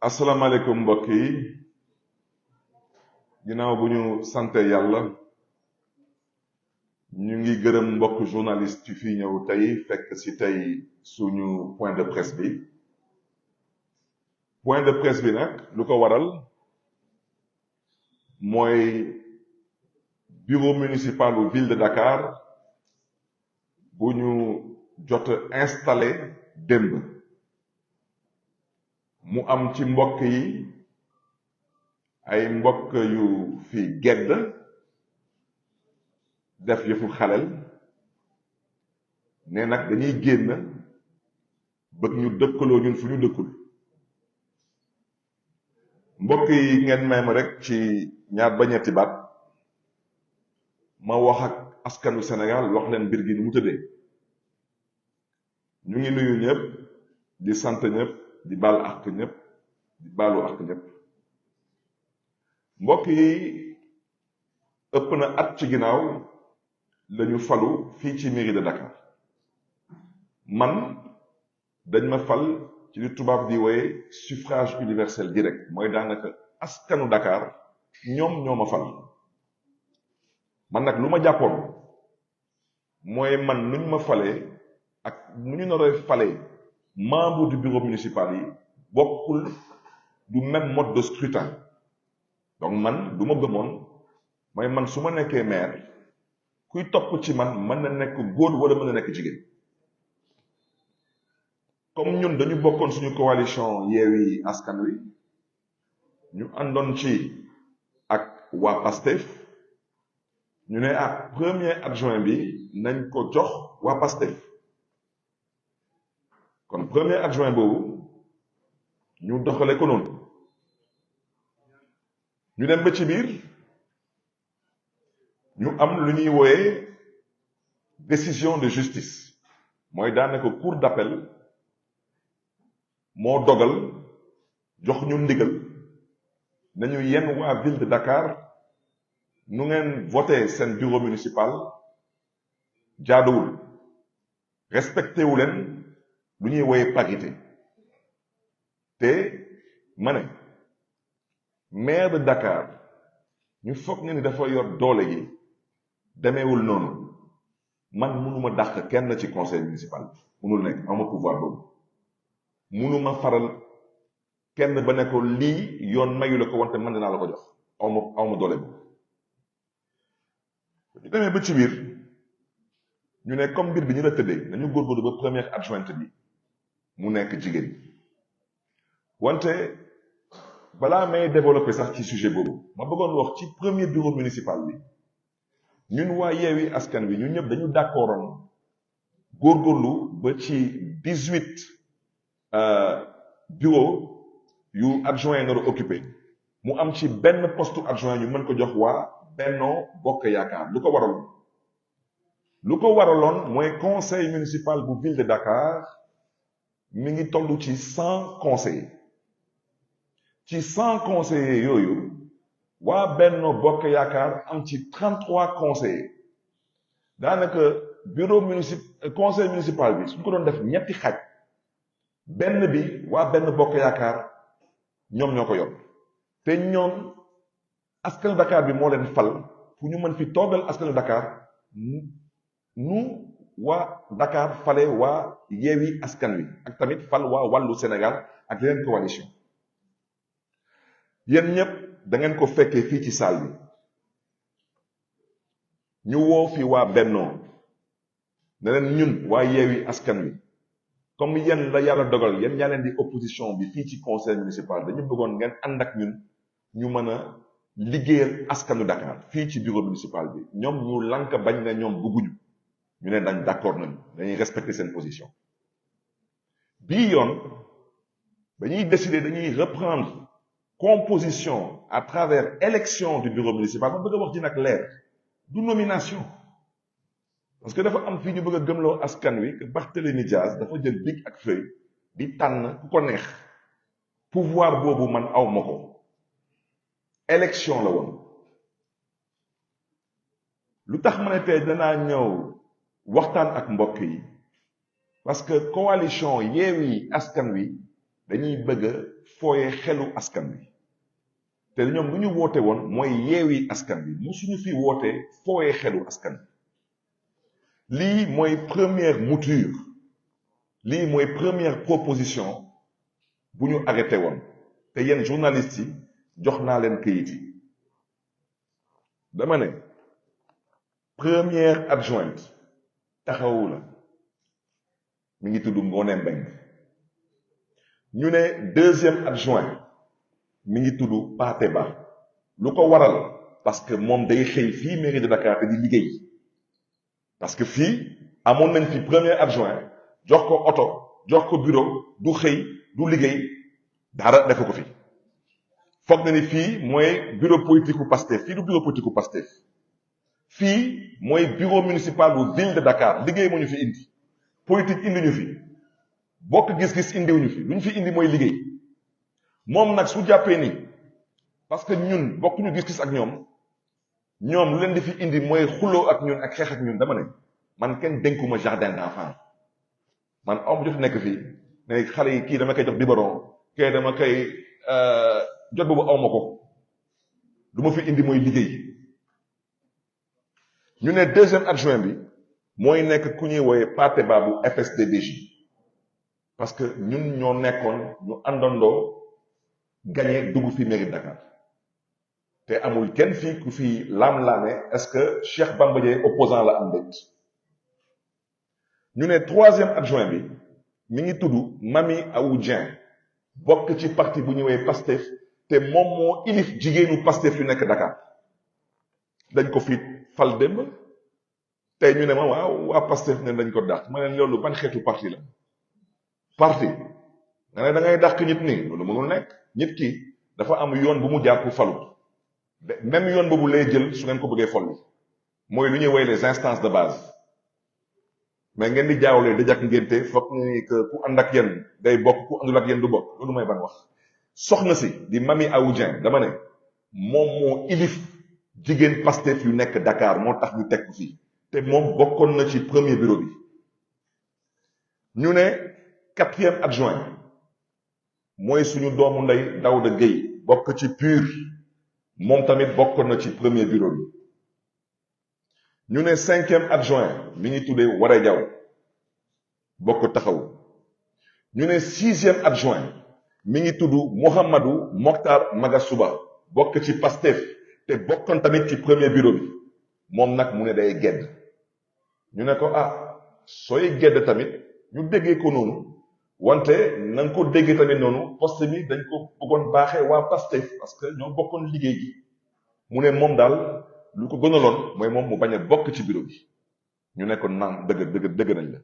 asalaamaaleykum mbokk yi ginnaaw bu ñu sante yàlla ñu ngi gërëm mbokk journaliste yi fi ñëw tey fekk ci tey suñu point de presse bi nag lu ko waral mooy bureau municipal bu ville de Dakar bu ñu jot installé démb mu am ci mbokk yi ay mbokk yu fi gedd def yëfu xalel ne nag dañuy génn bëgg ñu dëkkaloo ñun fu ñu dëkkul mbokk yi ngeen may ma rek ci ñaar ba ñetti baat ma wax ak askanu Sénégal wax leen mbir gi ni mu tëddee ñu ngi nuyu ñëpp di sant ñëpp di baal àq ñëpp di baalu àq ñëpp mbokk yi ëpp na at ci ginnaaw lañu falu fii ci mairie de Dakar man dañ ma fal ci li tubaab di wooye suffrage universel direct mooy daanaka askanu Dakar ñoom ñoo ma fal man nag lu ma jàppoon mooy man nuñ ma falee ak nu ñu naree falee membre du bureau municipal yi bokkul du même mode de scrutin donc man du ma gëmoon mooy man su ma nekkee maire kuy topp ci man mën na nekk góor wala mën na nekk jigéen comme ñun dañu bokkoon suñu coalition Yewwi Askan Wi ñu àndoon ci ak waa Pastef ñu ne premier adjoint bi nañ ko jox waa Pastef kon premier adjoint boobu ñu doxale ko noonu ñu dem ba ci biir ñu am lu ñuy wooyee décision de justice mooy daanaka cour d'appel moo dogal jox ñu ndigal nañu yenn waa ville de Dakar nu ngeen voté seen bureau municipal jaaduwul respecté wu leen lu ñuy wooyee parité te ma ne maire de Dakar ñu foog ne ni dafa yor doole gi demeewul noonu man mënuma dàq kenn ci conseil municipal mënul nekk ama pouvoir boobu mënuma faral kenn ba ne ko lii yoon mayu la ko wante man dinaa la ko jox awma doole boobu ñu demee ba ci biir ñu ne comme mbir bi ñu la tëddee nañu góorgóorlu ba première adjointe bi mu nekk jigéen wante balaa may développer sax ci sujet boobu ma bëggoon wax ci premier bureau municipal bi ñun waa Yewwi Askan Wi ñun ñëpp dañu d'accordoon góorgóorlu ba ci 18 bureau yu adjoint nar a occupé mu am ci benn poste adjoint ñu mën ko jox waa Benno Bokk Yaakaar lu ko waraloon mooy conseil municipal bu ville de Dakar mi ngi toll ci 100 conseillers ci 100 conseillers yooyu waa Benno Bokk Yaakaar am ci 33 conseillers daanaka conseil municipal bi suñ ko doon def ñetti xaaj benn bi waa Benno Bokk Yaakaar ñoom ñoo ko yor te ñoom askanu Dakar bi moo leen fal pour ñu mën fi toogal askanu Dakar nu waa Dakar fale waa Yewwi Askan Wi ak tamit fal waa Wàllu Sénégal ak yeneen coalition yéen ñëpp da ngeen ko fekkee fii ci salle bi ñu woo fi waa Bennoo ne leen ñun waa Yewwi Askan Wi comme yéen la yàlla dogal yéen yaa leen di opposition bi fii ci conseil municipal dañu bëggoon ngeen ànd ak ñun ñu mën a liggéeyal askanu Dakar fii ci bureau municipal bi ñoom ñu lank bañ ne ñoom bëgguñu ñu ne dañ d'accord nañu dañuy respecter seen position bii yoon dañuy décider dañuy reprendre composition à travers élection du bureau municipal ma bëgg a wax ji nag leer du nomination parce que dafa am fii ñu bëgg a gëmloo askan wi que Barthélémy Dias dafa jël bic ak feuille di tànn ku ko neex pouvoir boobu man aw ma ko élection la woon lu tax ma ne tey danaa ñëw waxtaan ak mbokk yi parce que coalition Yewwi Askan Wi dañuy bëgg a fooye xelu askan bi te ñoom lu ñu woote woon mooy yeewi askan bi musuñu fi woote fooye xelu askan bi lii mooy première mouture lii mooy première proposition bu ñu arrêté woon te yéen journalistes yi jox naa leen këyit yi dama ne première adjointe taxawu la mi ngi tudd Ngoné Mbengue ñu ne deuxième adjoint mi ngi tudd Pathé Ba lu ko waral parce que moom day xëy fii mairie de Dakar te di liggéey parce que fii amoon nañ fi premier adjoint jox ko oto jox ko bureau du xëy du liggéey dara def ko fi foog na ni fii mooy bureau politique u Pastef fii du bureau politique u Pastef fii mooy bureau municipal bu ville de Dakar liggéey moo ñu fi indi politique indi ñu fi bokk gis-gis indiwuñu fi lu ñu fi indi mooy liggéey moom nag su jàppee ni parce que ñun bokkuñu gis-gis ak ñoom lu leen di fi indi mooy xuloo ak ñun ak xeex ak ñun dama ne man kenn dénkuma jardin d'enfant man aw ma jot nekk fii ne xale yi kii dama koy jox biberon kii dama koy jot boobu aw ma ko lu ma fi indi mooy liggéey ñu ne deuxième adjoint bi mooy nekk ku ñuy wooye Pathé Ba bu FSD/BJ parce que ñun ñoo nekkoon ñu àndandoo gagné dugg fi mairie de Dakar te amul kenn fii ku fi laam-laame est-ce que Cheikh Bamba Dièye opposant la am déet ñu ne troisième adjoint bi mi ngi tudd Mamy Awa Dieng bokk ci parti bu ñëwee Pastef te moom moo ilif jigéenu Pastef yu nekk Dakar dañ ko fi fal démb tey ñu ne ma waaw waa Pastef ne dañ ko dàq ma ne loolu ban xeetu parti la parti nga ne da ngay dàq nit nii loolu mënul nekk nit ki dafa am yoon bu mu jaar pour falu même yoon boobu lay jël su ngeen ko bëggee folli mooy lu ñuy woy les instances de base mais ngeen di jaawlee dëj ak ngénte foog ni que ku ànd ak yéen day bokk ku àndul ak yéen du bokk loolu mooy ban wax soxna si di Mamy Awa Dieng dama ne moom moo ilif jigéen Pastef yu nekk Dakar moo tax ñu teg ko fii te moom bokkoon na ci premier bureau bi ñu ne quatrième adjoint mooy suñu doomu ndey Daouda Gueye bokk ci PUR moom tamit bokkoon na ci premier bureau bi ñu ne cinquième adjoint mi ngi tuddee Waré Diaw bokk taxaw ñu ne sixième adjoint mi ngi tudd Mouhamadou Mokhtar Magasuba bokk ci Pastef te bokkoon tamit ci premier bureau bi moom nag mu ne day gedd ñu ne ko sooy gedd tamit ñu déggee ko noonu wante na nga ko déggee tamit noonu poste bi dañ ko bëggoon baaxee waa Pastef parce que ñoo bokkoon liggéey gi mu ne moom daal lu ko gënaloon mooy moom mu bañ a bokk ci bureau bi ñu ne ko naan dëgg nañ la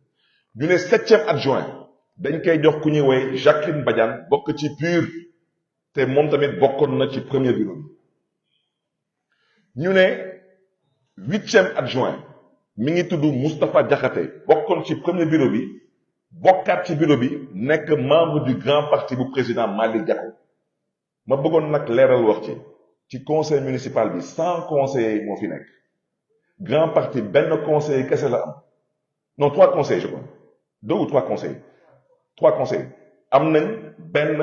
ñu ne septième adjoint dañ koy jox ku ñuy woy Jacqueline Badiane bokk ci PUR te moom tamit bokkoon na ci premier bureau bi ñu ne huitième adjoint mi ngi tudd Moustapha Diakhaté bokkoon ci premier bureau bi bokkaat ci bureau bi nekk membre du grand parti bu président Malick Gakou ma bëggoon nag leeral wax ci conseil municipal bi 100 conseillers moo fi nekk grand parti benn conseiller kese la am non 3 conseillers je crois 2 ou 3 conseillers 3 conseillers am nañ benn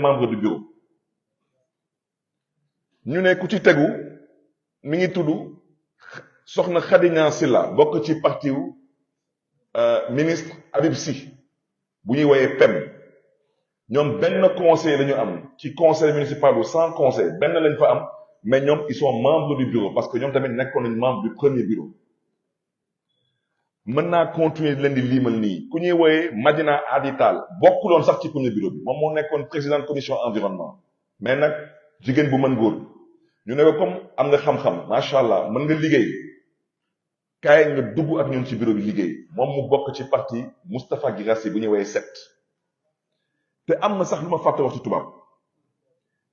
membre du bureau ñu ne ku ci tegu mi ngi tudd soxna Khady Niang Silla bokk ci parti wu ministre Habib Sy bu ñuy woyee PEM ñoom benn conseil la ñu am ci conseil municipal bu 100 conseil benn lañ fa am mais ñoom ils sont membres du bureau parce que ñoom tamit nekkoon nañ membre du premier bureau mën naa continuer leen di liimal nii ku ñuy woyee Madina Adi Tall bokkuloon sax ci premier bureau bi moom moo nekkoon président commission environnement mais nag jigéen bu mën góor ñu ne ko comme am nga xam-xam macha allah mën nga liggéey kaay nga dugg ak ñun ci bureau bi liggéey moom mu bokk ci parti Moustapha Guirassy bu ñuy woyee set te am na sax lu ma fàtte wax ci tubaab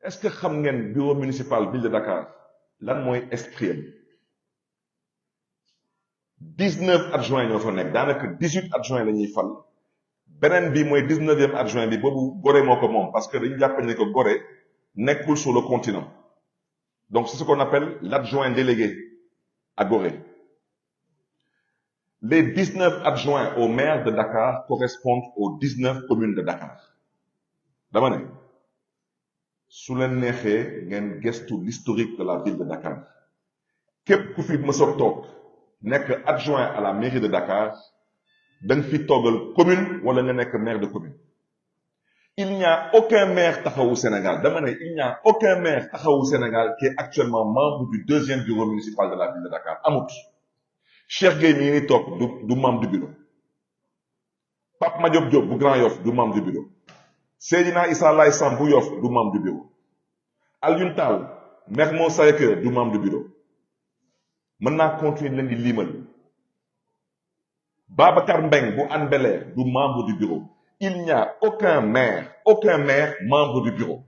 est-ce que xam ngeen bureau municipal ville de Dakar lan mooy esprit am 19 adjoints ñoo fa nekk daanaka 18 adjoints la ñuy fal beneen bi mooy 19e adjoint bi boobu Gorée moo ko moom parce que dañu jàpp ne ko Gorée nekkul sur le continent donc c'est ce qu'on appelle l'adjoint délégué à Gorée les 19 adjoints au maire de Dakar correspondent aux 19 communes de Dakar dama ne su leen neexee ngeen gestu l'historique de la ville de Dakar képp ku fi mës a toog nekk adjoint à la mairie de Dakar da nga fi toogal commune wala nga nekk maire de commune. Il n'y a aucun maire taxawu Sénégal dama ne il n'y a aucun maire taxawu Sénégal qui est actuellement membre du deuxième bureau municipal de la ville de Dakar amut. Cheikh Gueye mi ngi toog du membre du bureau Pape Madiop Diop bu Grand Yoff du membre du bureau Seydina Issa Laye Samb bu Yoff du membre du bureau Alioune Tall Mermoz Sacré-Cœur du membre du bureau mën naa continuer leen di limal Babacar Mbeng bu Hann Bel-Air du membre du bureau. Il n'y a aucun maire membre du bureau.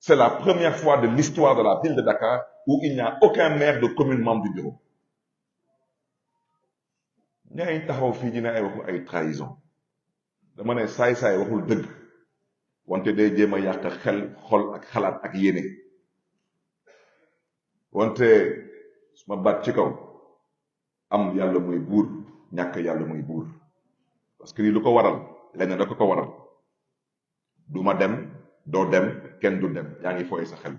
C'est la première fois de l'histoire de la ville de Dakar où il n'y a aucun maire de commune membre du bureau. ñaañ taxaw fii dina ay waxu ay trahison dama ne saay-saay waxul dëgg wante day jéem a yàq xel xol ak xalaat ak yéene wante su ma baat ci kaw am yàlla muy buur ñàkk yàlla muy buur parce que lii lu ko waral lenn da ko waral du ma dem doo dem kenn du dem yaa ngi fooy sa xel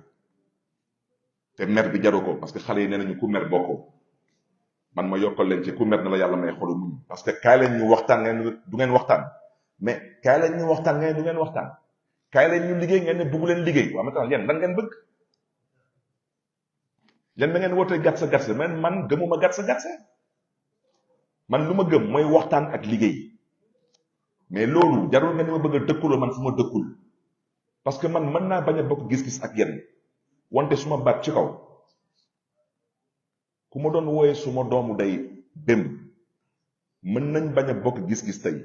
te mer bi jaru ko parce que xale yi nee nañu ku mer bokkoo man ma yokkal leen ci ku mer na la yàlla may xolu muñ parce que kaay leen ñu waxtaan ngeen du ngeen waxtaan mais kaay leen ñu waxtaan ngeen du ngeen waxtaan kaay leen ñu liggéey ngeen ne bëggu leen liggéey waaw maintenant yéen lan ngeen bëgg yéen da ngeen wootee gatsa gatsa man gëmuma gatsa gatsa man lu ma gëm mooy waxtaan ak liggéey mais loolu jarul nga ni ma bëgg a dëkkuloo man fu ma dëkkul parce que man mën naa bañ a bokk gis-gis ak yéen wante su ma baat ci kaw ku ma doon wooye su ma doomu day démb mën nañ bañ a bokk gis-gis tey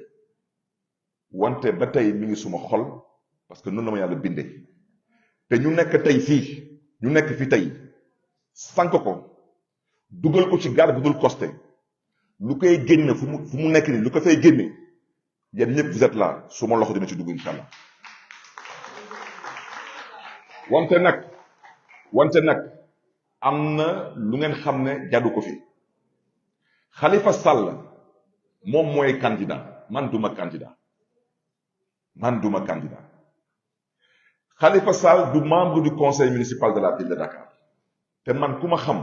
wante ba tey mi ngi suma xol parce que noonu la ma yàlla bindee te ñu nekk tey fii ñu nekk fi tey sànk ko dugal ko ci gaal bu dul costé lu koy génne fu mu nekk nii lu ko fay génne yéen ñëpp vous êtes là suma loxo dina ci dugg incha allah wante nag am na lu ngeen xam ne jàddu ko fi Khalifa Sall moom mooy candidat man duma candidat Khalifa Sall du membre du conseil municipal de la ville de Dakar te man ku ma xam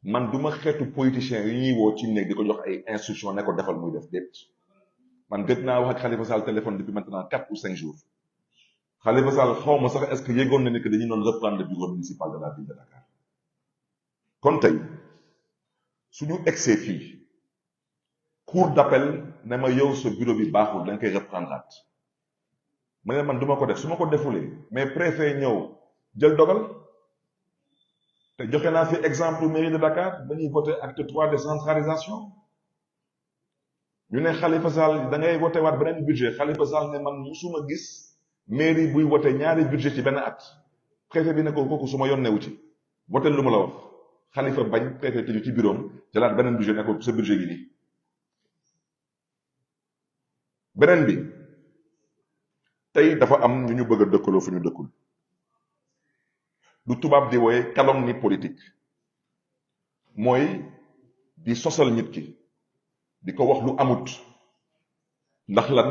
man duma xeetu politicien yi ñuy woo ci néeg di ko jox ay instruction ne ko defal muy def déet man gëj naa wax ak Khalifa Sall téléphone depuis maintenant 4 ou 5 jours Khalifa Sall xaw ma sax est-ce que yëgoon na ni que dañuy doon reprendre le bureau municipal de la ville de Dakar kon tey suñu egsee fii cour d'appel ne ma yow sa bureau bi baaxul dañ koy reprendre ma ne man duma ko def su ma ko defulee mais préfet ñëw jël dogal te joxe naa fi exemple mairie de Dakar ba ñuy voté acte 3 décentralisation ñu ne Khalifa Sall da ngay voté waat beneen budget Khalifa Sall ne man musuma gis mairie buy voté ñaari budget ci benn at préfet bi ne ko kooku su ma yónneewu ci voté lu ma la wax Khalifa bañ préfet tëju ci bureau am jëlaat beneen budget ne ko sa budget gi nii beneen bi tey dafa am ñu bëgg a dëkkaloo fu ñu dëkkul lu tubaab di wooye calomnie politique mooy di sosal nit ki di ko wax lu amut ndax lan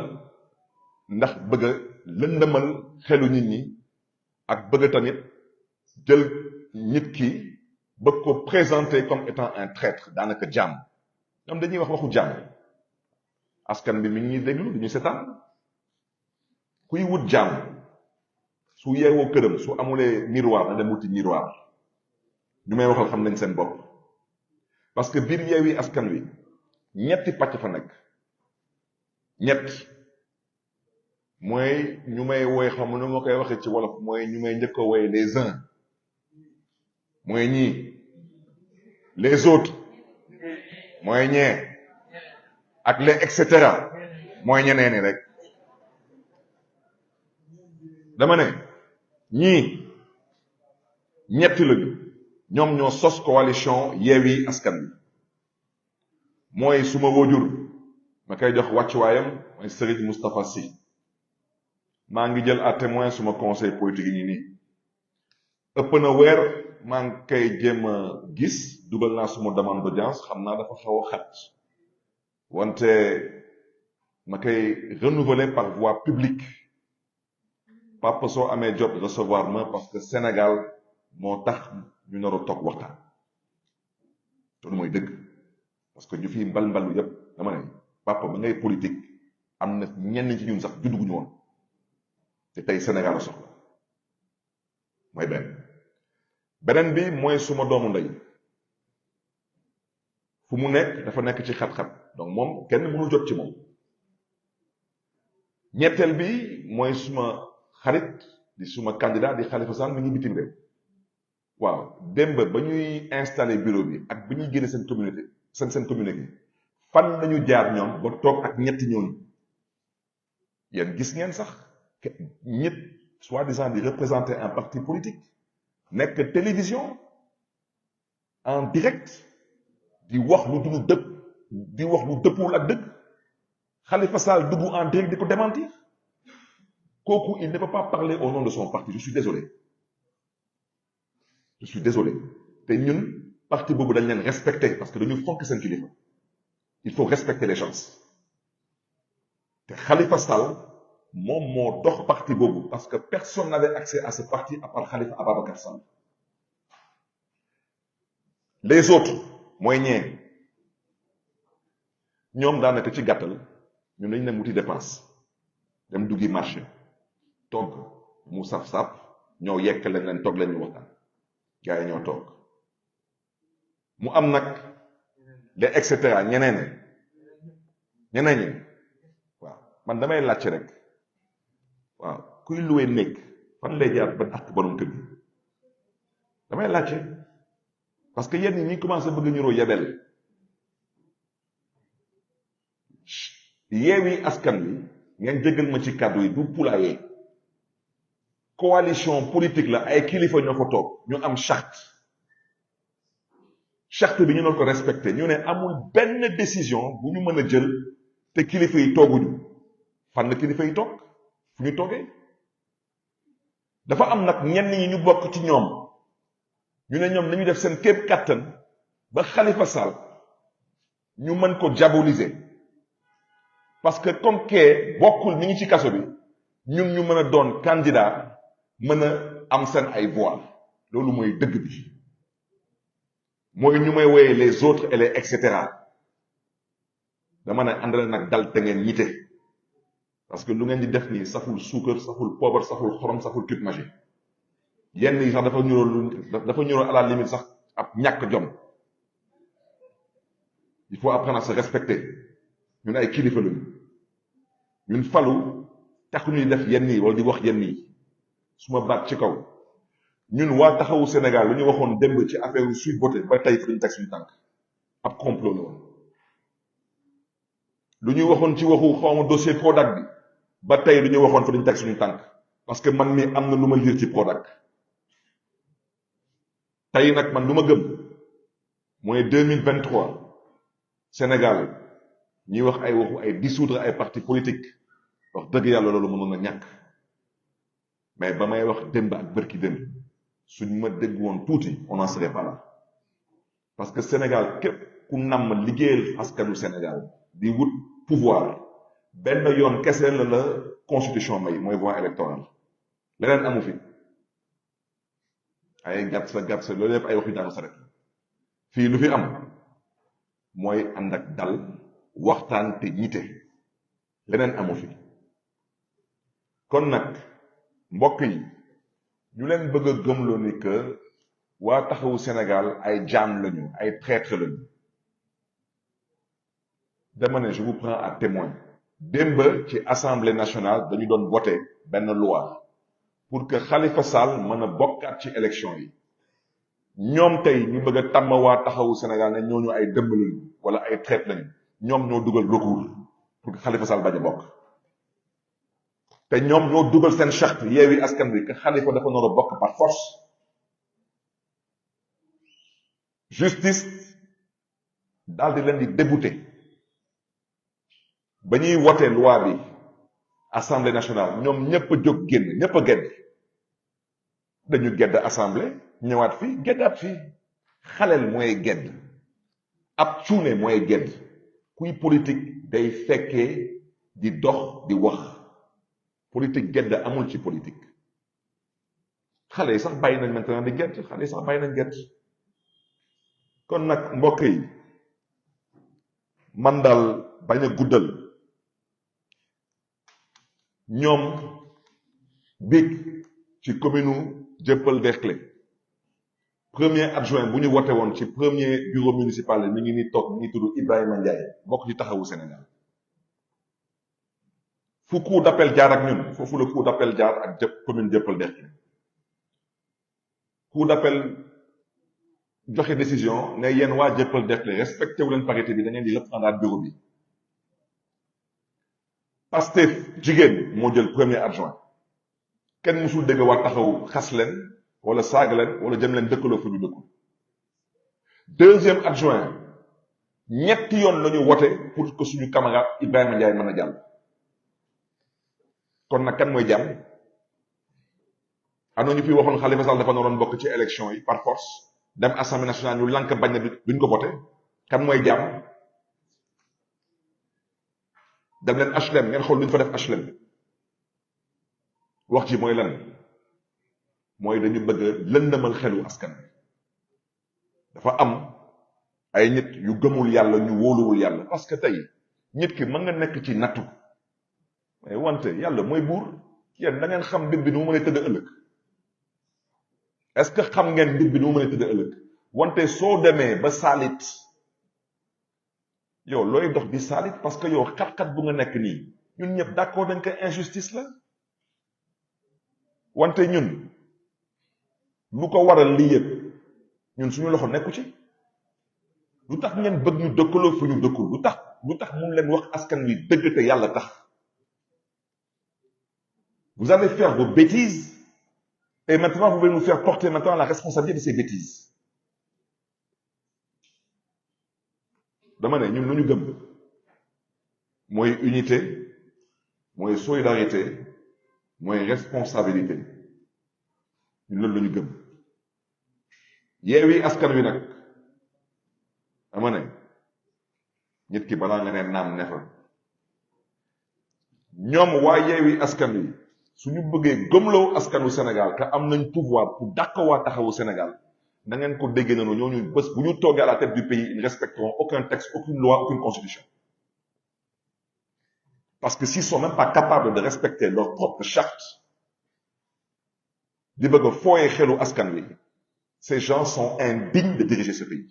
ndax bëgg a lëndëmal xelu nit ñi ak bëgg tamit jël nit ki bëgg ko présenter comme étant un traître daanaka jàmm ñoom dañuy wax waxu jàmm askan bi mi ngi ñuy déglu du ñu seetaan kuy wut jàmm su yeewoo këram su amulee miroir na dem wuti miroir ñu may waxal xam nañ seen bopp parce que biir Yewwi Askan Wi ñetti pàcc fa nekk ñett mooy ñu may woy xam nu ma koy waxee ci wolof mooy ñu may njëkk a woy les uns mooy ñii les autres mooy ñee ak les et cetera mooy ñeneeni rek dama ne ñii ñetti lañu ñoom ñoo sos coalition Yewwi Askan Wi mooy suma wóojur ma koy jox wàccuwaayam mooy Serigne Moustapha Sy maa ngi jël à témoin suma conseil politique yi nii ëpp na weer maa ngi koy jéem a gis dugal naa suma demande d'audience xam naa dafa xaw a xat wante ma koy renouveler par voie publique Papa soo amee jot recevoir ma parce que Sénégal moo tax ñu nar a toog waxtaan loolu mooy dëgg parce que ñu fi mbal-mbalu yépp dama ne Papa ba ngay politique am na ñenn ci ñun sax judduguñu woon te tey Sénégal a soxla mooy beneen bi mooy suma doomu ndey fu mu nekk dafa nekk ci xat-xat donc moom kenn mënul jot ci moom ñetteel bi mooy suma xarit di suma candidat di Khalifa Sall mi ngi bitim réew waaw démb ba ñuy installé bureau bi ak bi ñuy génne seen communauté seen communauté fan lañu jaar ñoom ba toog ak ñetti ñooñu yéen gis ngeen sax ñett soi-disant di représenter un parti politique nekk télévision en direct di wax lu dul dëpp di wax lu dëppul ak dëgg Khalifa Sall dugg en direct di ko démentir kooku il ne peut pas parler au nom de son parti je suis désolé te ñun parti boobu dañ leen respecter parce que dañu fonk seen kilifa il faut respecter les gens te Khalifa Sall moom moo dox parti boobu parce que personne n'avait accès à ce parti à part Khalifa Ababacar Sall les autres mooy ñoom daanaka ci gàttal ñun dañu dem wuti dépense dem duggi marché togg mu saf-saf ñoo yekk leen toog leen ñu waxtaan gars yi ñoo toog mu am nag les et cetera ñeneen ñi waaw man damay laajte rek waaw kuy luwee néeg fan lay jaar ba dàq borom kër gi damay laajte parce que yéen ñi commencé bëgg ñuroo yebel Yewwi Askan Wi ngeen jéggal ma ci kàddu yi du poulailler coalition politique la ay kilifa ñoo fa toog ñu am charte bi ñu doon ko respecté ñu ne amul benn décision bu ñu mën a jël te kilifa yi tooguñu fan la kilifa yi toog fu ñu toogee dafa am nag ñenn ñi ñu bokk ci ñoom ñu ne ñoom nañu def seen képp kàttan ba Khalifa Sall ñu mën ko diaboliser parce que comme que bokkul ni ngi ci kaso bi ñun ñu mën a doon candidat mën a am seen ay voix loolu mooy dëgg bi mooy ñu may woyee les autres et les et cetera dama ne ànd leen nag dal te ngeen ñite parce que lu ngeen di def nii saful suukar saful poobar saful xorom saful cube magique yenn yi sax dafa ñuroo à la limite sax ab ñàkk jom il faut apprendre à se respecter ñun ay kilifa lañu ñun falu taxu ñuy def yenn yi wala di wax yenn yi su ma baat ci kaw ñun waa taxawu Sénégal lu ñu waxoon démb ci affaire Sweet Beauté ba tey fi ñu teg suñu tànk ab complot la woon lu ñuy waxoon ci waxu xawma dossier Prodac bi ba tey lu ñu waxoon fi ñu teg suñu tànk parce que man mi am na lu ma lire ci Prodac tey nag man lu ma gëm mooy 2023 Sénégal ñuy wax ay waxu ay dissoudre ay parti politique wax dëgg yàlla loolu mënoon na ñàkk mais ba may wax démb ak bërki démb suñ ma dégg woon tuuti on n'en serait pas là parce que Sénégal képp ku namm liggéeyal askanu Sénégal di wut pouvoir benn yoon kese la constitution may mooy voie électorale leneen amu fi ay gàtt sa loolu yëpp ay waxu daanu saret fii lu fi am mooy ànd ak dal waxtaan te ñite leneen amu fi kon nag mbokk yi ñu leen bëgg a gëmloo ni que waa taxawu Sénégal ay jaam lañu ay traître lañu dama ne je vous prends à témoin démb ci assemblée nationale dañu doon voter benn loi pour que Khalifa Sall mën a bokkaat ci élection yi ñoom tey ñu bëgg a tàmm waa taxawu Sénégal ne ñooñu ay dëmb lañu wala ay traître lañu ñoom ñoo dugal recours pour que Khalifa Sall bañ a bokk te ñoom ñoo dugal seen charte Yewwi Askan Wi que Khalifa dafa nar a bokk par force justice daal di leen di débouté ba ñuy wote loi bi assemblée nationale ñoom ñëpp a jóg génn ñëpp a gedd dañu gedd assemblée ñëwaat fii geddaat fii xaleel mooy gedd ab cuune mooy gedd kuy politique day fekkee di dox di wax politique gedd amul ci politique xale yi sax bàyyi nañ maintenant di gedd xale yi sax bàyyi nañ gedd kon nag mbokk yi man daal bañ a guddal ñoom biig ci commune Dieuppeul Derklé premier adjoint bu ñu wote woon ci premier bureau municipal mi ngi ni toog mi ngi tudd Ibrahima Ndiaye bokk ci taxawu Sénégal fu cour d'appel jaar ak ñun foofu la cour d'appel jaar ak commune Dieuppeul Derklé cour d'appel joxe décision ne yéen waa Dieuppeul Derklé respecté wu leen parité bi da ngeen di reprendre bureau bi Pastef jigéen moo jël premier adjoint kenn musul dégg waa taxawu xas leen wala saaga leen wala jëm leen dëkkaloo fu ñu dëkkul deuxième adjoint ñetti yoon la ñu wote pour que suñu camarade Ibrahima Ndiaye mën a jàll kon nag kan mooy jàmm am na ñu fi waxoon Khalifa Sall dafa naroon bokk ci élection yi par force dem assemblée nationale ñu lànk bañ na duñ ko voté kan mooy jàmm dem leen HLM ngeen xool lu ñu fa def HLM wax ji mooy lan mooy dañu bëgg a lëndëmal xelu askan bi dafa am ay nit yu gëmul yàlla ñu wóoluwul yàlla parce que tey nit ki mën nga nekk ci nattu mais wante yàlla mooy buur yéen da ngeen xam mbir bi nu mu mën a tëdd ëllëg est-ce que xam ngeen mbir bi nu mu mën a tëdd ëllëg wante soo demee ba saalit yow looy dox di saalit parce que yow xat-xat bu nga nekk nii ñun ñëpp d'accord dañ ko injustice la wante ñun lu ko waral lii yëpp ñun suñu loxo nekku ci lu tax ngeen bëgg ñu dëkkaloo fu ñu dëkkul lu tax mun leen wax askan wi dëgg te yàlla tax vous allez faire vos bêtises et maintenant vous voulez nous faire porter maintenant la responsabilité de ces bêtises dama ne ñun lu ñu gëm mooy unité mooy solidarité mooy responsabilité ñun loolu la ñu gëm Yewwi Askan Wi nag dama ne nit ki balaa nga ne naam ne fa ñoom waa Yewwi Askan Wi suñu bëggee gëmloo askanu Sénégal que am nañ pouvoir pour dàq waa taxawu Sénégal da ngeen ko déggee noonu ñooñu bés bu ñu toogee à la tête du pays ils ne respecteront aucun texte aucune loi aucune constitution parce que s'ils sont même pas capables de respecter leur propre charte di bëgg a fooyee xelu askan wi ces gens sont indignes de diriger ce pays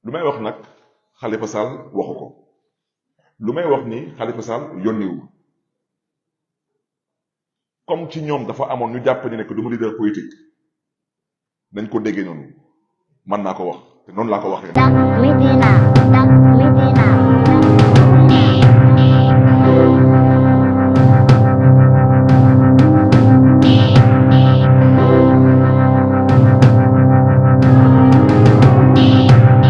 lu may wax nag Khalifa Sall waxu ko lu may wax ni Khalifa Sall yónniwu comme ci ñoom dafa amoon ñu jàpp ni ne que du ma leader politique nañ ko déggee noonu man naa ko wax te noonu laa ko waxee.